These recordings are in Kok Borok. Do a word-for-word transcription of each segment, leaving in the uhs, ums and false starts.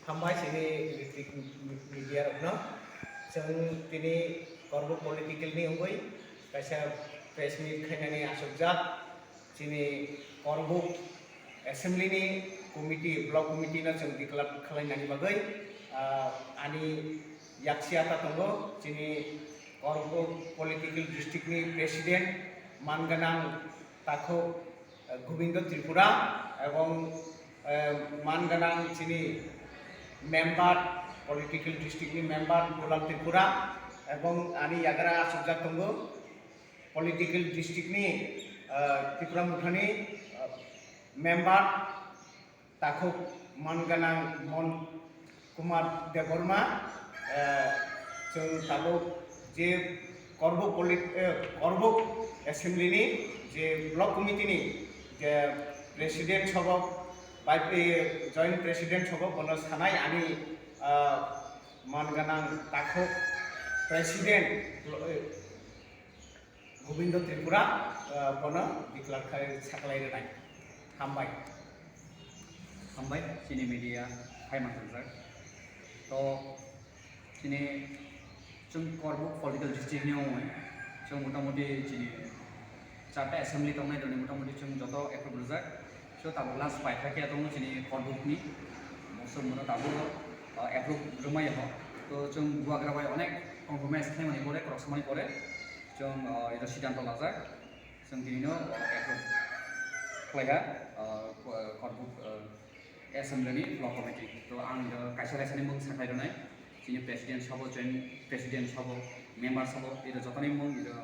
Hambai chini electric media rokno. Chwng tini Korbuk political ni wngwi kaisa press meet khainani achukjak. Chini Korbuk assembly ni committee, block committee no chwng declare khlainani bagwi, ah, ani yaksia ta tongo. Chini Korbuk political district ni president man gwnang takhuk, eh, Gobindo Tripura, ebong, eh, man gwnang chini member, political district ni member Dulal Tripura, ebong ani yagra achukjak tongo political district ni, eh, Tripura Motha ni, eh, member takhuk man gwnang Mon Kumar Debbarma, eh, chwng tabuk je Korbuk polit-, eh, Korbuk assembly ni je block committee ni je president sobo, vice, eh, joint president sobo bono sanai ani, ah, man gwnang takhuk president, eh, Gobindo Tripura, ah, bono declare khai saklai rwnai. Hambai. Hambai, chini media hai manjak. To, chini chwng Korbuk political district ni ongwi, chwng motamoti chini charta assembly tongnai, doni motamoti chwng joto approve rwjak. So, tabuk last paithakya tongo chini Korbuk ni, mosok mono tabuk, ah, approve rwmai ho. To, chwng bubagra bai onek compromise khlaimani pore, korok samani pore, chwng, ah, iro siddhanto lajak. Chwng tini no, ah, approve khlaiha, ah, Ko-, Korbuk, ah, assembly ni block committee. To ang iro kaisa kaisa ni mung sakhai rwnai. Chini president sabo, joint president sabo, member sabo, iro jotoni mung iro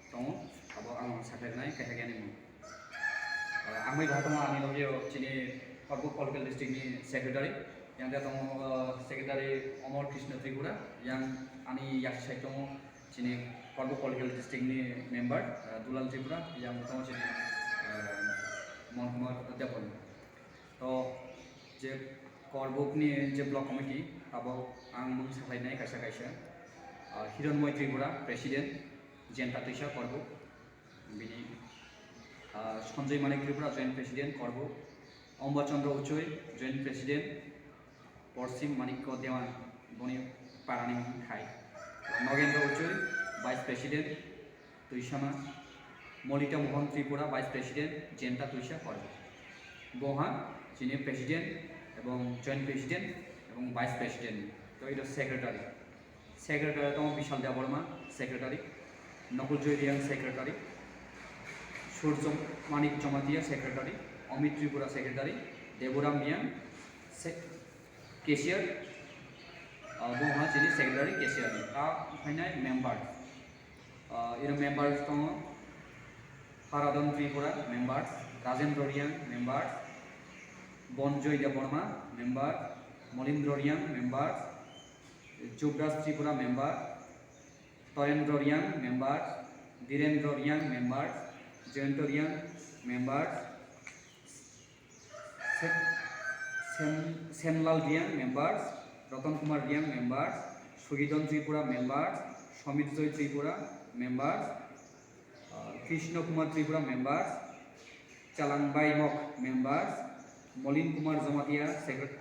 tongo. Abo ang sakhai rwnai, kaisa kaisa ni mung. Ah, ang bai bahai tongo ani logio chini Korbuk political district ni secretary. Yang dia tongo, ah, secretary Omor Krishna Tripura. Yang ani yaksi side tongo chini Korbuk political district ni member, ah, Dulal Tripura, yang tongo chini, ah, Mon Kumar Debbarma. To je Korbuk ni je block committee, abo ang mung saklainai kaisa kaisa. Ah, Hironmoy Tripura, president, Jenta Twisa Korbuk. Bini, ah, Sanjoy Manik Tripura, joint president, Korbuk. Omba Chandra Uchoi, joint president. Porsim Manikya Dewan, boni parani khai. Nogendra Uchoi, Vice President, Tuisama. Molita Mohan Tripura, Vice President, Jenta Tuisa Korbuk. Boha chini President ebong Joint President ebong Vice President, to ito Secretary. Secretary tongo Bishal Debbarma, Secretary. Nokul Joy Reang, Secretary. Surjo Manik Jamatia, Secretary. Amit Tripura, Secretary. Deburam Reang, Se-, Cashier, ah, bo wngkha chini secretary cashier ni. Ta phainai member. Ah, iro members tongo Haradhan Tripura, members, Rajendra Reang, members, Bonjoy Debbarma, member, Molindra Reang, members, Jubraj Tripura, member, Torendra Reang, members, Direndra Reang, members, Jayanta Reang, members, Se-, Sen-, Senlal Reang, members, Ratan Kumar Reang, members, Sugidon Tripura, members, Somit Joy Tripura, members, uh, Krishna Kumar Tripura, members, Chalangbai Mok, members, Molin Kumar Jamatia, secret-,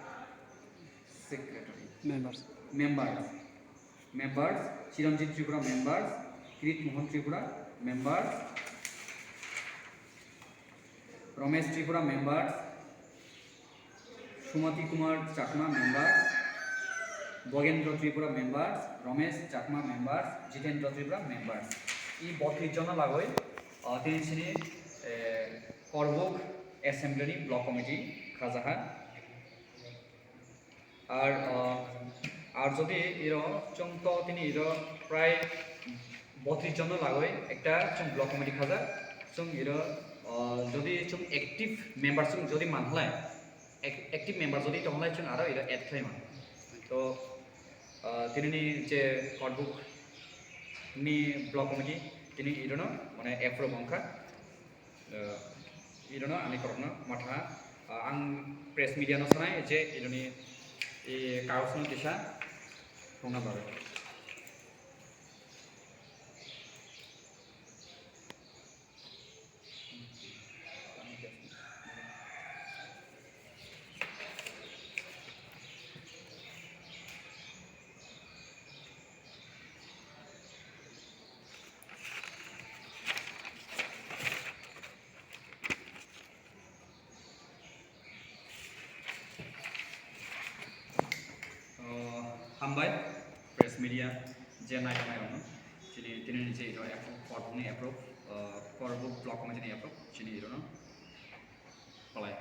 secretary. Members. Members. Members, Chiranjit Tripura, members, Kirit Mohan Tripura, members, Ramesh Tripura, members, Sumati Kumar Chakma, members, Bogendra Tripura, members, Ramesh Chakma, members, Jitendra Tripura, members. I botris jona lagoi, ah, tini sini, eh, Korbuk Assembly ni Block Committee khajaha. Ar, ah, ar jodi iro chwng to tini iro prai botris jon no lagoi ekta chwng block committee khajak. Chwng iro, ah, jodi chwng active member chwng jodi manhlai, ac-, active member jodi tonglai chwng aro iro add khlai man. To, ah, tini ni je Korbuk ni block committee tini iro no mane approve wngkha. Eh, irono ani korokno matha, ah, ang press media no sanai je ironi, eh, kagos no kisa thungna bagwi. Hambai press media je nai nai rokno chini tini ni je iro approve, Korbuk ni approve, uh, Korbuk block committee ni approve chini iro no palai.